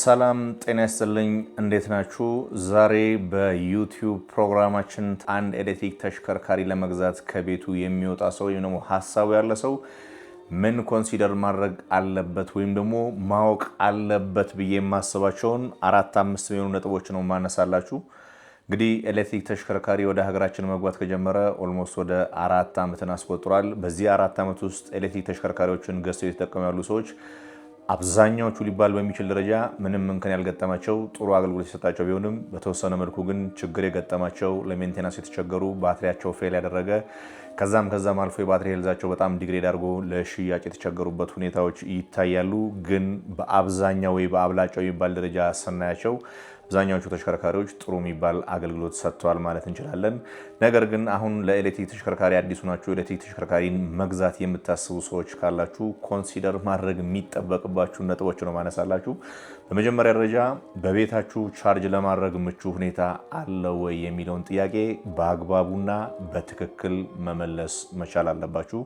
ሰላም ጤና ይስጥልኝ። እንዴት ናችሁ? ዛሬ በ YouTube ፕሮግራማችን አንድ ኤሌክትሪክ ተሽከርካሪ ለመግዛት ከቤቱ የሚወጣ ሰው ወይም ደግሞ ሀሳቡ ያለ ሰው ምን consider ማድረግ አለበት ወይም ደግሞ ማወቅ አለበት ብዬ የማስባቸውን አራት አምስት የሚሆኑ ነጥቦች ነው ማነሳላችሁ። እንግዲህ ኤሌክትሪክ ተሽከርካሪ ወደ ሀገራችን መግባት ከጀመረ almost ወደ 4 ዓመትን አስቆጥሯል። በዚህ 4 ዓመት ውስጥ ኤሌክትሪክ ተሽከርካሪዎችን ገዝተው የተጠቀሙ ያሉ ሰዎች አብዛኛዎቹ ሊባል በሚችል ደረጃ ምንም እንከን ያልገጠማቸው፣ ጥሩ አገልግሎት የሰጣቸው ቢሆንም በተወሰነ መልኩ ግን ችግር የገጠማቸው፣ ለ maintenance የተቸገሩ፣ ባትሪያቸው fail ያደረገ፣ ከዛም ከዛም አልፎ የባትሪ health ኣቸው በጣም degrade አድርጎ ለሽያጭ የተቸገሩበት ሁኔታዎች ይታያሉ። ግን በአብዛኛው ወይ በአብላጫው የሚባል ደረጃ ስናያቸው አብዛኛዎቹ ተሽከርካሪዎች ጥሩ የሚባል አገልግሎት ሰጥተዋል ማለት እንችላለን። ነገር ግን አሁን ለኤሌክትሪክ ተሽከርካሪ አዲስ ሆናችሁ ኤሌክትሪክ ተሽከርካሪን መግዛት የምታስቡ ሰዎች ካላችሁ consider ማድረግ የሚጠበቅባችሁ ነጥቦች ነው ማነሳላችሁ። በመጀመሪያ ደረጃ በቤታችሁ charge ለማድረግ ምቹ ሁኔታ አለ ወይ የሚለውን ጥያቄ በአግባቡና በትክክል መመለስ መቻል አለባችሁ።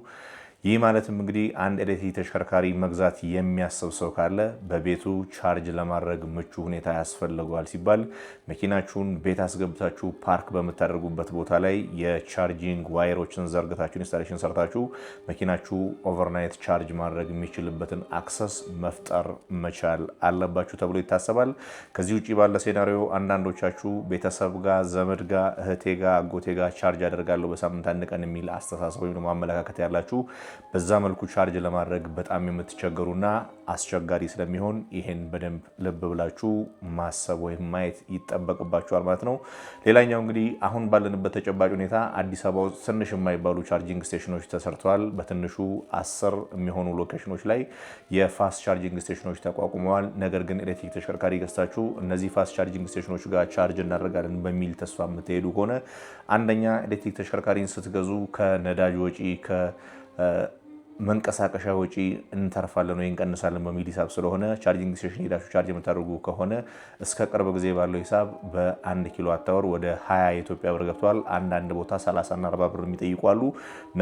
ይህ ማለትም እንግዲህ አንድ ኤሌክትሪክ ተሽከርካሪ መግዛት የሚያስብ ሰው ካለ በቤቱ charge ለማድረግ ምቹ ሁኔታ ያስፈልገዋል ሲባል መኪናችሁን ቤት አስገብታችሁ ፓርክ በምታደርጉበት ቦታ ላይ የ charging wire ኦችን ዘርግታችሁ፣ installation ሰርታችሁ መኪናችሁ overnight charge ማድረግ የሚችልበትን access መፍጠር መቻል አለባችሁ ተብሎ ይታሰባል። ከዚህ ውጭ ባለ scenario አንዳንዶቻችሁ ቤተሰብ ጋር፣ ዘመድ ጋር፣ እህቴ ጋር፣ አጎቴ ጋር charge አደርጋለሁ በሳምንት አንድ ቀን የሚል አስተሳሰብ ወይም ደግሞ አመለካከት ያላችሁ በዛ መልኩ charge ለማድረግ በጣም የምትቸገሩና አስቸጋሪ ስለሚሆን ይሄን በደንብ ልብ ብላችሁ ማሰብ ወይም ማየት ይጠበቅባችኋል ማለት ነው። ሌላኛው እንግዲህ አሁን ባለንበት ተጨባጭ ሁኔታ አዲስ አበባ ውስጥ ትንሽ የማይባሉ charging station ኦች ተሰርተዋል። በትንሹ 10 የሚሆኑ location ኦች ላይ የ fast charging station ኦች ተቋቁመዋል። ነገር ግን ኤሌክትሪክ ተሽከርካሪ ገዝታችሁ እነዚህ fast charging station ኦች ጋር charge እናደርጋለን በሚል ተስፋ የምትሄዱ ከሆነ አንደኛ ኤሌክትሪክ ተሽከርካሪን ስትገዙ ከነዳጅ ወጪ፣ መንቀሳቀሻ ወጪ እንተርፋለን ወይ እንቀንሳለን በሚል ሂሳብ ስለሆነ charging station ሄዳችሁ charge የምታደርጉ ከሆነ እስከ ቅርብ ጊዜ ባለው ሂሳብ በ1 kilowatt hour ወደ 20 የኢትዮጵያ ብር ገብተዋል። አንዳንድ ቦታ 30 እና 40 ብር የሚጠይቁ አሉ።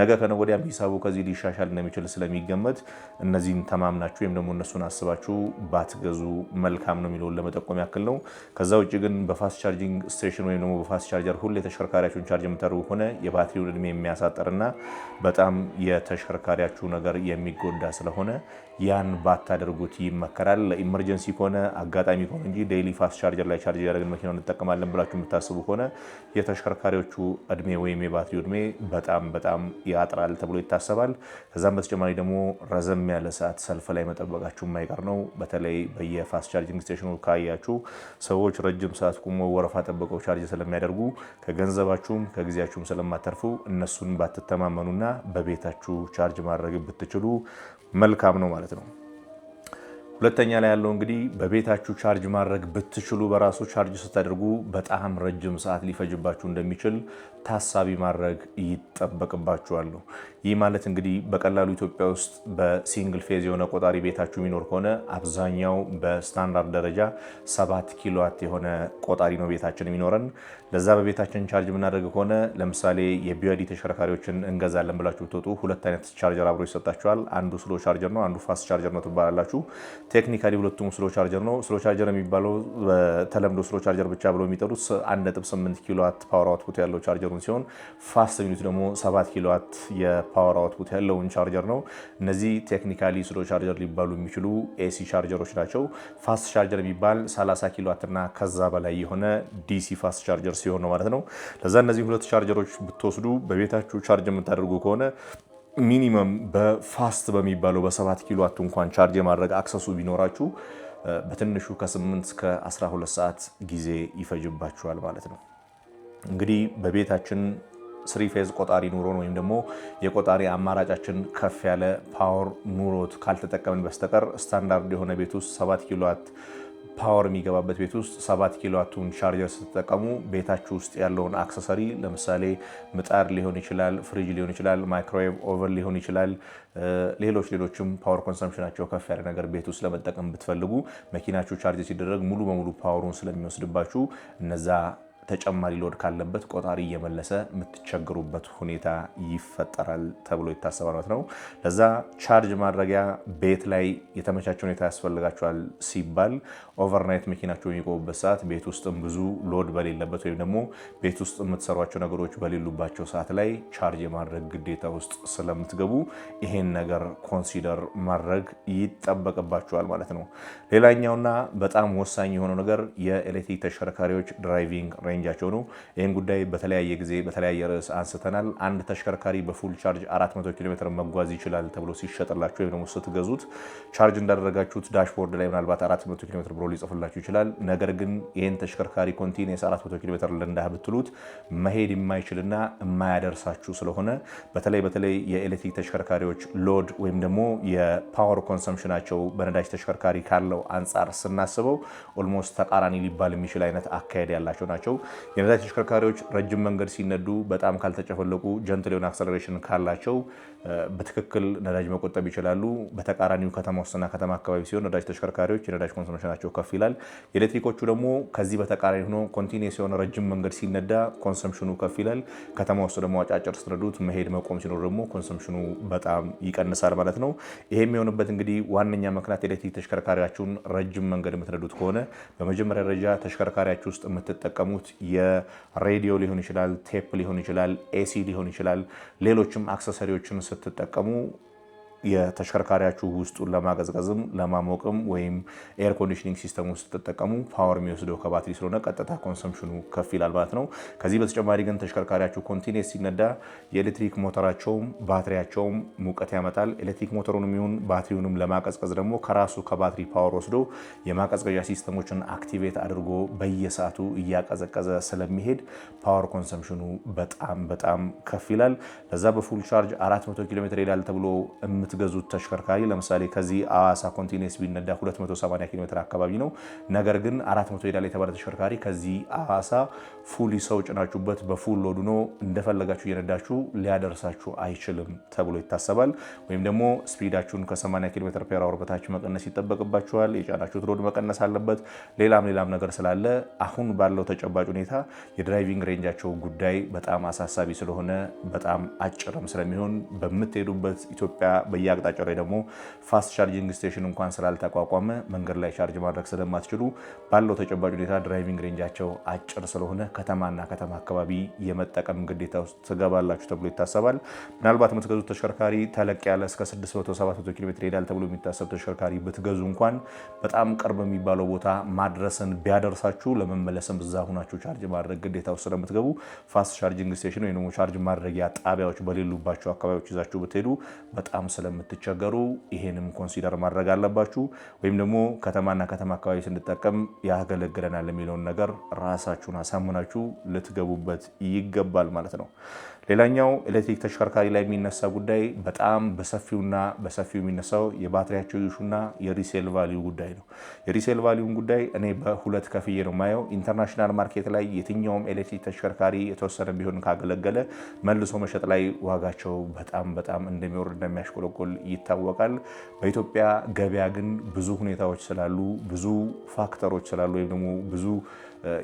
ነገ ከነገ ወዲያም ሂሳቡ ከዚህ ሊሻሻል እንደሚችል ስለሚገመት እነዚህን ተማምናችሁ ወይም ደግሞ እነሱን አስባችሁ ባትገዙ መልካም ነው የሚለውን ለመጠቆም ያክል ነው። ከዛ ውጭ ግን በ fast charging station ወይም ደግሞ በ fast charger ሁሌ ተሽከርካሪያችሁን charge የምታደርጉ ከሆነ የባትሪውን እድሜ የሚያሳጠርና በጣም የተሽከርካሪያችሁ ነገር የሚጎዳ ስለሆነ ያን ባታደርጉት ይመከራል። ለ emergency ከሆነ፣ አጋጣሚ ከሆነ እንጂ daily fast charger ላይ charge እያደረግን መኪናውን እንጠቀማለን ብላችሁ የምታስቡ ከሆነ የተሽከርካሪዎቹ እድሜ ወይም የባትሪው እድሜ በጣም በጣም ያጥራል ተብሎ ይታሰባል። ከዛም በተጨማሪ ደግሞ ረዘም ያለ ሰዓት ሰልፍ ላይ መጠበቃችሁ የማይቀር ነው። በተለይ በየ fast charging station ኑ ካያችሁ ሰዎች ረጅም ሰዓት ቁመው ወረፋ ጠብቀው charge ስለሚያደርጉ ከገንዘባችሁም ከጊዜያችሁም ስለማተርፉ እነሱን ባትተማመኑና በቤታችሁ charge ማድረግ ብትችሉ መልካም ነው ማለት ነው። ሁለተኛ ላይ ያለው እንግዲህ በቤታችሁ charge ማድረግ ብትችሉ በራሱ charge ስታደርጉ በጣም ረጅም ሰዓት ሊፈጅባችሁ እንደሚችል ታሳቢ ማድረግ ይጠበቅባችኋል ነው። ይህ ማለት እንግዲህ በቀላሉ ኢትዮጵያ ውስጥ በ single phase የሆነ ቆጣሪ ቤታችሁ የሚኖር ከሆነ አብዛኛው በስታንዳርድ ደረጃ 7 ኪሎዋት የሆነ ቆጣሪ ነው ቤታችን የሚኖረን። ለዛ በቤታችን charge የምናደርግ ከሆነ ለምሳሌ የ BYD ተሽከርካሪዎችን እንገዛለን ብላችሁ ብትወጡ ሁለት አይነት ቻርጀር አብሮ ይሰጣችኋል። አንዱ slow charger ነው፣ አንዱ fast charger ነው ትባላላችሁ። Technically ሁለቱም slow charger ነው። Slow charger የሚባለው በተለምዶ slow charger ብቻ ብለው የሚጠሩት 1.8 ኪሎዋት power output ያለው ቻርጀሩን ሲሆን fast የሚሉት ደግሞ 7 ኪሎዋት የ power output ያለውን ቻርጀር ነው። እነዚህ technically slow charger ሊባሉ የሚችሉ AC charger ኦች ናቸው። Fast charger የሚባል 30 ኪሎዋት እና ከዛ በላይ የሆነ DC fast charger ሲሆን ነው ማለት ነው። ለዛ እነዚህ ሁለት ቻርጀሮች ብትወስዱ በቤታችሁ charge የምታደርጉ ከሆነ minimum በ fast በሚባለው በ7 ኪሎዋት እንኳን charge የማድረግ access ኡ ቢኖራችሁ በትንሹ ከ8 እስከ 12 ሰዓት ጊዜ ይፈጅባችኋል ማለት ነው። እንግዲህ በቤታችን three phase ቆጣሪ ኑሮን ወይም ደግሞ የቆጣሪ አማራጫችን ከፍ ያለ power ኑሮት ካልተጠቀምን በስተቀር ስታንዳርድ የሆነ ቤት ውስጥ 7 ኪሎዋት power የሚገባበት ቤት ውስጥ 7 ኪሎዋቱን ቻርጀር ስትጠቀሙ ቤታችሁ ውስጥ ያለውን accessory ለምሳሌ ምጣድ ሊሆን ይችላል፣ ፍሪጅ ሊሆን ይችላል፣ microwave oven ሊሆን ይችላል፣ ሌሎች ሌሎችም power consumption ኣቸው ከፍ ያለ ነገር ቤት ውስጥ ለመጠቀም ብትፈልጉ መኪናችሁ charge ሲደረግ ሙሉ በሙሉ power ኡን ስለሚወስድባችሁ እነዛ ተጨማሪ load ካለበት ቆጣሪ እየመለሰ የምትቸገሩበት ሁኔታ ይፈጠራል ተብሎ ይታሰባል ማለት ነው። ለዛ charge ማድረጊያ ቤት ላይ የተመቻቸ ሁኔታ ያስፈልጋቸዋል ሲባል overnight መኪናቸው የሚቆሙበት ሰዓት ቤት ውስጥም ብዙ load በሌለበት ወይም ደግሞ ቤት ውስጥ የምትሰሯቸው ነገሮች በሌሉባቸው ሰዓት ላይ charge የማድረግ ግዴታ ውስጥ ስለምትገቡ ይሄን ነገር consider ማድረግ ይጠበቅባችኋል ማለት ነው። ሌላኛውና በጣም ወሳኝ የሆነው ነገር የኤሌክትሪክ ተሽከርካሪዎች driving range ኣቸው ነው። ይህን ጉዳይ በተለያየ ጊዜ በተለያየ ርዕስ አንስተናል። አንድ ተሽከርካሪ በ full charge 400 ኪሎ ሜትር መጓዝ ይችላል ተብሎ ሲሸጥላችሁ ወይም ደግሞ ስትገዙት charge እንዳደረጋችሁት dashboard ላይ ምናልባት 400 ኪሎ ሜትር ብሎ ሊጽፍላችሁ ይችላል። ነገር ግን ይህን ተሽከርካሪ continuous 400 ኪሎ ሜትር ልንዳህ ብትሉት መሄድ የማይችልና የማያደርሳችሁ ስለሆነ በተለይ የኤሌክትሪክ ተሽከርካሪዎች load ወይም ደግሞ የ power consumption ኣቸው በነዳጅ ተሽከርካሪ ካለው አንጻር ስናስበው almost ተቃራኒ ሊባል የሚችል አይነት አካሄድ ያላቸው ናቸው። የነዳጅ ተሽከርካሪዎች ረጅም መንገድ ሲነዱ በጣም ካልተጨፈለቁ፣ gentle የሆነ acceleration ካላቸው በትክክል ነዳጅ መቆጠብ ይችላሉ። በተቃራኒው ከተማ ውስጥና ከተማ አካባቢ ሲሆን ነዳጅ ተሽከርካሪዎች የነዳጅ consumption ኣቸው ከፍ ይላል። የኤሌክትሪኮቹ ደግሞ ከዚህ በተቃራኒ ሆኖ continuous የሆነ ረጅም መንገድ ሲነዳ consumption ኑ ከፍ ይላል። ከተማ ውስጥ ደግሞ አጫጭር ስትነዱት መሄድ መቆም ሲኖር ደግሞ consumption ኑ በጣም ይቀንሳል ማለት ነው። ይሄ የሚሆንበት እንግዲህ ዋነኛ ምክንያት ኤሌክትሪክ ተሽከርካሪያችሁን ረጅም መንገድ የምትነዱት ከሆነ በመጀመሪያ ደረጃ ተሽከርካሪያችሁ ውስጥ የምትጠቀሙት የሬዲዮ ሊሆን ይችላል፣ ቴፕ ሊሆን ይችላል፣ AC ሊሆን ይችላል፣ ሌሎችም accessory ዎችን ስትጠቀሙ የተሽከርካሪያችሁ ውስጡን ለማቀዝቀዝም ለማሞቅም ወይም air conditioning system ውስጥ ስትጠቀሙ power የሚወስደው ከባትሪ ስለሆነ ቀጥታ consumption ኑ ከፍ ይላል ማለት ነው። ከዚህ በተጨማሪ ግን ተሽከርካሪያችሁ continuous ሲነዳ የኤሌክትሪክ ሞተራቸውም ባትሪያቸውም ሙቀት ያመጣል። ኤሌክትሪክ ሞተሩንም ይሁን ባትሪውንም ለማቀዝቀዝ ደግሞ ከራሱ ከባትሪ power ወስዶ የማቀዝቀዣ system ኦችን activate አድርጎ በየሰዓቱ እያቀዘቀዘ ስለሚሄድ power consumption ኑ በጣም በጣም ከፍ ይላል። ለዛ በ full charge 400 ኪሎ ሜትር ይሄዳል ተብሎ የምትገዙት ተሽከርካሪ ለምሳሌ ከዚህ አዋሳ continuous ቢነዳ 280 ኪሎ ሜትር አካባቢ ነው። ነገር ግን 400 ይሄዳል የተባለ ተሽከርካሪ ከዚህ አዋሳ fully ሰው ጭናችሁበት በ full load ሆኖ እንደፈለጋችሁ እየነዳችሁ ሊያደርሳችሁ አይችልም ተብሎ ይታሰባል። ወይም ደግሞ speed ኣችሁን ከ80 ኪሎ ሜትር per hour በታች መቀነስ ይጠበቅባችኋል። የጫናችሁት load መቀነስ አለበት። ሌላም ሌላም ነገር ስላለ አሁን ባለው ተጨባጭ ሁኔታ የ driving range ኣቸው ጉዳይ በጣም አሳሳቢ ስለሆነ በጣም አጭርም ስለሚሆን በምትሄዱበት ኢትዮጵያ በየአቅጣጫው ላይ ደግሞ fast charging station እንኳን ስላልተቋቋመ መንገድ ላይ charge ማድረግ ስለማትችሉ ባለው ተጨባጭ ሁኔታ driving range ኣቸው አጭር ስለሆነ ከተማና ከተማ አካባቢ የመጠቀም ግዴታ ውስጥ ትገባላችሁ ተብሎ ይታሰባል። ምናልባት የምትገዙት ተሽከርካሪ ተለቅ ያለ እስከ 600 700 ኪሎ ሜትር ይሄዳል ተብሎ የሚታሰብ ተሽከርካሪ ብትገዙ እንኳን በጣም ቅርብ የሚባለው ቦታ ማድረስን ቢያደርሳችሁ ለመመለስም እዛ ሁናችሁ charge ማድረግ ግዴታ ውስጥ ስለምትገቡ fast charging station ወይም ደግሞ charge ማድረጊያ ጣቢያዎች በሌሉባቸው አካባቢዎች ይዛችሁ ብትሄዱ በጣም ስለምትቸገሩ ይሄንም consider ማድረግ አለባችሁ። ወይም ደግሞ ከተማና ከተማ አካባቢ ስንጠቀም ያገለግለናል የሚለውን ነገር ራሳችሁን አሳምናችሁ ልትገቡበት ይገባል ማለት ነው። ሌላኛው ኤሌክትሪክ ተሽከርካሪ ላይ የሚነሳ ጉዳይ በጣም በሰፊውና በሰፊው የሚነሳው የባትሪያቸው issue ና የ resale value ጉዳይ ነው። የ resale value ን ጉዳይ እኔ በሁለት ከፍዬ ነው የማየው። International market ላይ የትኛውም ኤሌክትሪክ ተሽከርካሪ የተወሰነ ቢሆን ካገለገለ መልሶ መሸጥ ላይ ዋጋቸው በጣም በጣም እንደሚወርድ እንደሚያሽቆለቆል ይታወቃል። በኢትዮጵያ ገበያ ግን ብዙ ሁኔታዎች ስላሉ፣ ብዙ factor ኦች ስላሉ ወይም ደግሞ ብዙ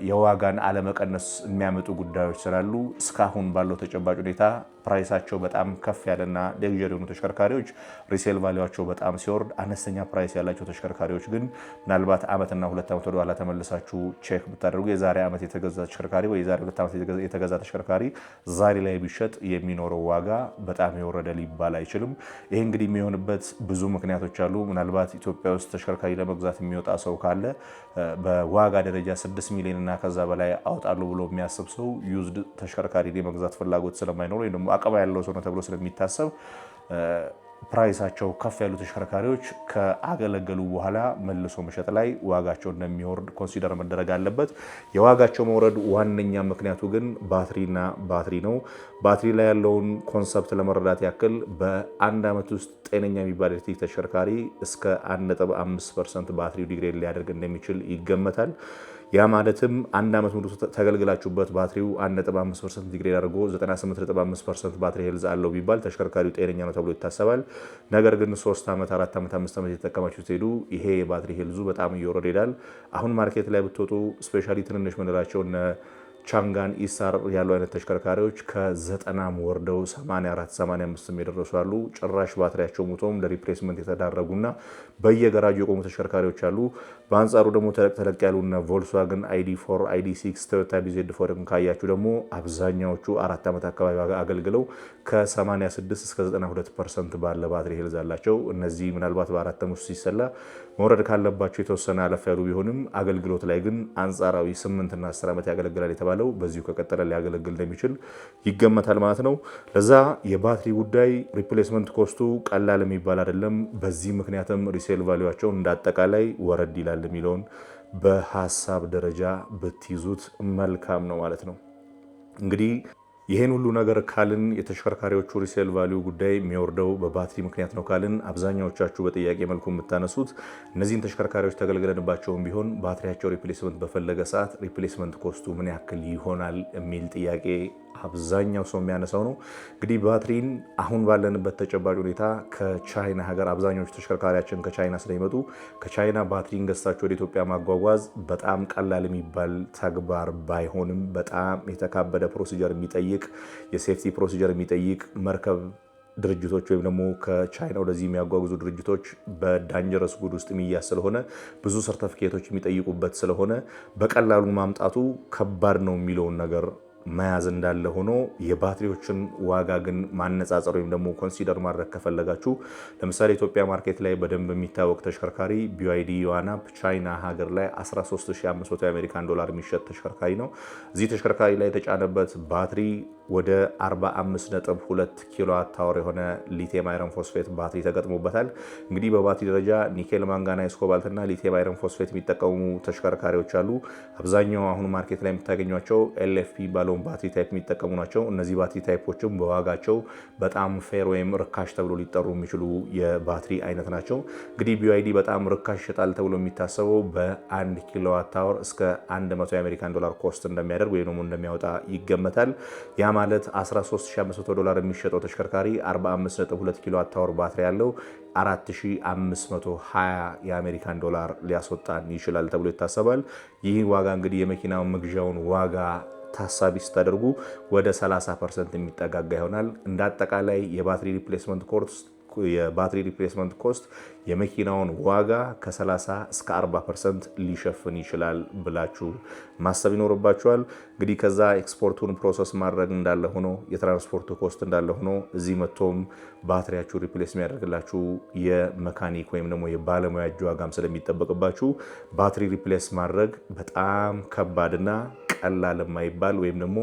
የዋጋን አለመቀነስ የሚያመጡ ጉዳዮች ስላሉ እስካሁን ባለው ተጨባጭ ሁኔታ price ኣቸው በጣም ከፍ ያለና luxury የሆኑ ተሽከርካሪዎች resale value ኣቸው በጣም ሲወርድ፣ አነስተኛ price ያላቸው ተሽከርካሪዎች ግን ምናልባት ዓመትና 2 ዓመት ወደኋላ ተመልሳችሁ check ብታደርጉ የዛሬ ዓመት የተገዛ ተሽከርካሪ ወይ የዛሬ 2 ዓመት የተገዛ ተሽከርካሪ ዛሬ ላይ ቢሸጥ የሚኖረው ዋጋ በጣም የወረደ ሊባል አይችልም። ይሄ እንግዲህ የሚሆንበት ብዙ ምክንያቶች አሉ። ምናልባት ኢትዮጵያ ውስጥ ተሽከርካሪ ለመግዛት የሚወጣ ሰው ካለ በዋጋ ደረጃ 6 ሚሊዮን እና ከዛ በላይ አውጣለሁ ብሎ የሚያስብ ሰው used ተሽከርካሪ የመግዛት ፍላጎት ስለማይኖር ወይም ደግሞ አቅም ያለው ሰው ነው ተብሎ ስለሚታሰብ price ኣቸው ከፍ ያሉ ተሽከርካሪዎች ከአገለገሉ በኋላ መልሶ መሸጥ ላይ ዋጋቸው እንደሚወርድ consider መደረግ አለበት። የዋጋቸው መውረድ ዋነኛ ምክንያቱ ግን ባትሪና ባትሪ ነው። ባትሪ ላይ ያለውን concept ለመረዳት ያክል በአንድ ዓመት ውስጥ ጤነኛ የሚባል ኤሌክትሪክ ተሽከርካሪ እስከ 1.5% ባትሪው degrade ሊያደርግ እንደሚችል ይገመታል። ያ ማለትም አንድ ዓመት ሙሉ ተገልግላችሁበት ባትሪው 1.5% degrade አድርጎ 98.5% battery health አለው ቢባል ተሽከርካሪው ጤነኛ ነው ተብሎ ይታሰባል። ነገር ግን 3 ዓመት፣ 4 ዓመት፣ 5 ዓመት የተጠቀማችሁ ስትሄዱ ይሄ የባትሪ health ኡ በጣም እየወረደ ይሄዳል። አሁን market ላይ ብትወጡ specially ትንንሽ ምንላቸው እነ ቻንጋን E-Star ያሉ አይነት ተሽከርካሪዎች ከ90ም ወርደው 84፣ 85 የደረሱ አሉ። ጭራሽ ባትሪያቸው ሙቶም ለ replacement የተዳረጉና በየገራጁ የቆሙ ተሽከርካሪዎች አሉ። በአንጻሩ ደግሞ ተለቅ ተለቅ ያሉና ቮልስዋገን ID 4፣ ID 6፣ ቶዮታ bZ4 ካያችሁ ደግሞ አብዛኛዎቹ 4 ዓመት አካባቢ አገልግለው ከ86 እስከ 92% ባለ battery health አላቸው። እነዚህ ምናልባት በ4 ዓመት ሲሰላ መውረድ ካለባቸው የተወሰነ አለፍ ያሉ ቢሆንም አገልግሎት ላይ ግን አንጻራዊ 8 እና 10 ዓመት ያገለግላል የተባለው በዚሁ ከቀጠለ ሊያገለግል እንደሚችል ይገመታል ማለት ነው። ለዛ የባትሪ ጉዳይ replacement cost ኡ ቀላል የሚባል አይደለም። በዚህ ምክንያትም resale value ኣቸው እንዳጠቃላይ ወረድ ይላል የሚለውን በሀሳብ ደረጃ ብትይዙት መልካም ነው ማለት ነው። እንግዲህ ይህን ሁሉ ነገር ካልን፣ የተሽከርካሪዎቹ resale value ጉዳይ የሚወርደው በባትሪ ምክንያት ነው ካልን፣ አብዛኛዎቻችሁ በጥያቄ መልኩ የምታነሱት እነዚህን ተሽከርካሪዎች ተገልግለንባቸውም ቢሆን ባትሪያቸው replacement በፈለገ ሰዓት replacement cost ኡ ምን ያክል ይሆናል የሚል ጥያቄ አብዛኛው ሰው የሚያነሳው ነው። እንግዲህ ባትሪን አሁን ባለንበት ተጨባጭ ሁኔታ ከቻይና ሀገር አብዛኛዎቹ ተሽከርካሪያችን ከቻይና ስለሚመጡ ከቻይና ባትሪን ገዝታችሁ ወደ ኢትዮጵያ ማጓጓዝ በጣም ቀላል የሚባል ተግባር ባይሆንም በጣም የተካበደ procedure የሚጠይቅ፣ የ safety procedure የሚጠይቅ፣ መርከብ ድርጅቶች ወይም ደግሞ ከቻይና ወደዚህ የሚያጓጉዙ ድርጅቶች በ dangerous good ውስጥ የሚያዝ ስለሆነ፣ ብዙ ሰርተፊኬቶች የሚጠይቁበት ስለሆነ በቀላሉ ማምጣቱ ከባድ ነው የሚለውን ነገር መያዝ እንዳለ ሆኖ የባትሪዎችን ዋጋ ግን ማነጻጸር ወይም ደግሞ consider ማድረግ ከፈለጋችሁ ለምሳሌ ኢትዮጵያ market ላይ በደንብ የሚታወቅ ተሽከርካሪ BYD Yuan Up ቻይና ሀገር ላይ 13,500 የአሜሪካን ዶላር የሚሸጥ ተሽከርካሪ ነው። እዚህ ተሽከርካሪ ላይ የተጫነበት ባትሪ ወደ 45.2 kilowatt hour የሆነ lithium iron phosphate ባትሪ ተገጥሞበታል። እንግዲህ በባትሪ ደረጃ nickel manganese cobalt እና lithium iron phosphate የሚጠቀሙ ተሽከርካሪዎች አሉ። አብዛኛው አሁን market ላይ የምታገኟቸው LFP ባለውን battery type የሚጠቀሙ ናቸው። እነዚህ battery type ኦችም በዋጋቸው በጣም fair ወይም ርካሽ ተብሎ ሊጠሩ የሚችሉ የባትሪ አይነት ናቸው። እንግዲህ BYD በጣም ርካሽ ይሸጣል ተብሎ የሚታሰበው በ1 kilowatt hour እስከ 100 የአሜሪካን ዶላር cost እንደሚያደርግ ወይም ደግሞ እንደሚያወጣ ይገመታል። ያ ማለት 13,500 ዶላር የሚሸጠው ተሽከርካሪ 45.2 kilowatt hour ባትሪ ያለው 4520 የአሜሪካን ዶላር ሊያስወጣን ይችላል ተብሎ ይታሰባል። ይህ ዋጋ እንግዲህ የመኪና መግዣውን ዋጋ ታሳቢ ስታደርጉ ወደ 30% የሚጠጋጋ ይሆናል። እንደ አጠቃላይ የባትሪ replacement cost የመኪናውን ዋጋ ከ30 እስከ 40% ሊሸፍን ይችላል ብላችሁ ማሰብ ይኖርባችኋል። እንግዲህ ከዛ export ኡን process ማድረግ እንዳለ ሆኖ፣ የትራንስፖርቱ cost እንዳለ ሆኖ፣ እዚህ መጥቶም ባትሪያችሁ replace የሚያደርግላችሁ የመካኒክ ወይም ደግሞ የባለሙያ እጅ ዋጋም ስለሚጠበቅባችሁ ባትሪ replace ማድረግ በጣም ከባድና ቀላል የማይባል ወይም ደግሞ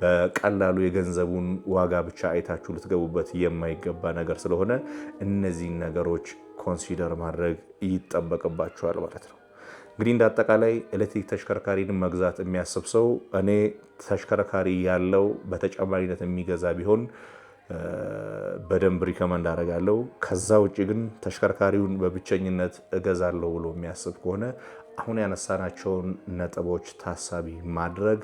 በቀላሉ የገንዘቡን ዋጋ ብቻ አይታችሁ ልትገቡበት የማይገባ ነገር ስለሆነ እነዚህን ነገሮች consider ማድረግ ይጠበቅባችኋል ማለት ነው። እንግዲህ እንደ አጠቃላይ ኤሌክትሪክ ተሽከርካሪን መግዛት የሚያስብ ሰው እኔ ተሽከርካሪ ያለው በተጨማሪነት የሚገዛ ቢሆን በደንብ recommend አደርጋለሁ። ከዛ ውጭ ግን ተሽከርካሪውን በብቸኝነት እገዛለሁ ብሎ የሚያስብ ከሆነ አሁን ያነሳናቸውን ነጥቦች ታሳቢ ማድረግ፣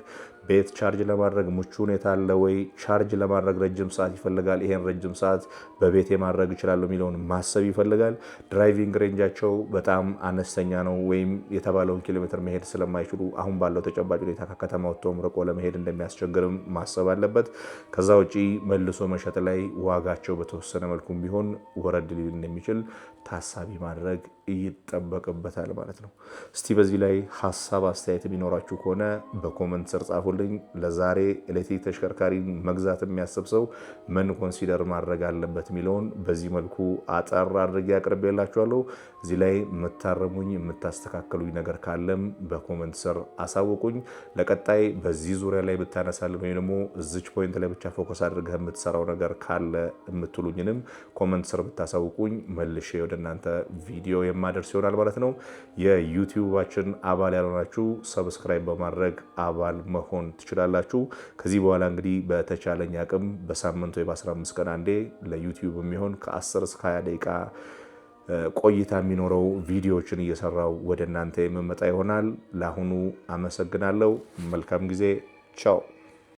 ቤት charge ለማድረግ ምቹ ሁኔታ አለ ወይ? Charge ለማድረግ ረጅም ሰዓት ይፈልጋል። ይሄን ረጅም ሰዓት በቤቴ ማድረግ እችላለሁ የሚለውን ማሰብ ይፈልጋል። Driving range ኣቸው በጣም አነስተኛ ነው ወይም የተባለውን ኪሎ ሜትር መሄድ ስለማይችሉ አሁን ባለው ተጨባጭ ሁኔታ ከከተማ ወጥቶም ርቆ ለመሄድ እንደሚያስቸግርም ማሰብ አለበት። ከዛ ውጪ መልሶ መሸጥ ላይ ዋጋቸው በተወሰነ መልኩም ቢሆን ወረድ ሊል እንደሚችል ታሳቢ ማድረግ ይጠበቅበታል ማለት ነው። እስቲ በዚህ ላይ ሀሳብ አስተያየት የሚኖራችሁ ከሆነ በ comment ስር ጻፉልኝ። ለዛሬ ኤሌክትሪክ ተሽከርካሪ መግዛት የሚያስብ ሰው ምን consider ማድረግ አለበት የሚለውን በዚህ መልኩ አጠር አድርጌ አቅርቤላችኋለሁ። እዚህ ላይ የምታረሙኝ የምታስተካከሉኝ ነገር ካለም በ comment ስር አሳውቁኝ። ለቀጣይ በዚህ ዙሪያ ላይ ብታነሳልን ወይም ደግሞ እዚች point ላይ ብቻ focus አድርገህ የምትሰራው ነገር ካለ የምትሉኝንም comment ስር ብታሳውቁኝ መልሼ ወደ እናንተ ቪዲዮ የማደርስ ይሆናል ማለት ነው። የዩቲዩባችን አባል ያልሆናችሁ subscribe በማድረግ አባል መሆን ትችላላችሁ። ከዚህ በኋላ እንግዲህ በተቻለኝ አቅም በሳምንት ወይ በ15 ቀን አንዴ ለዩቲዩብ የሚሆን ከ10 እስከ 20 ደቂቃ ቆይታ የሚኖረው ቪዲዮዎችን እየሰራው ወደ እናንተ የምመጣ ይሆናል። ለአሁኑ አመሰግናለሁ። መልካም ጊዜ። ቻው።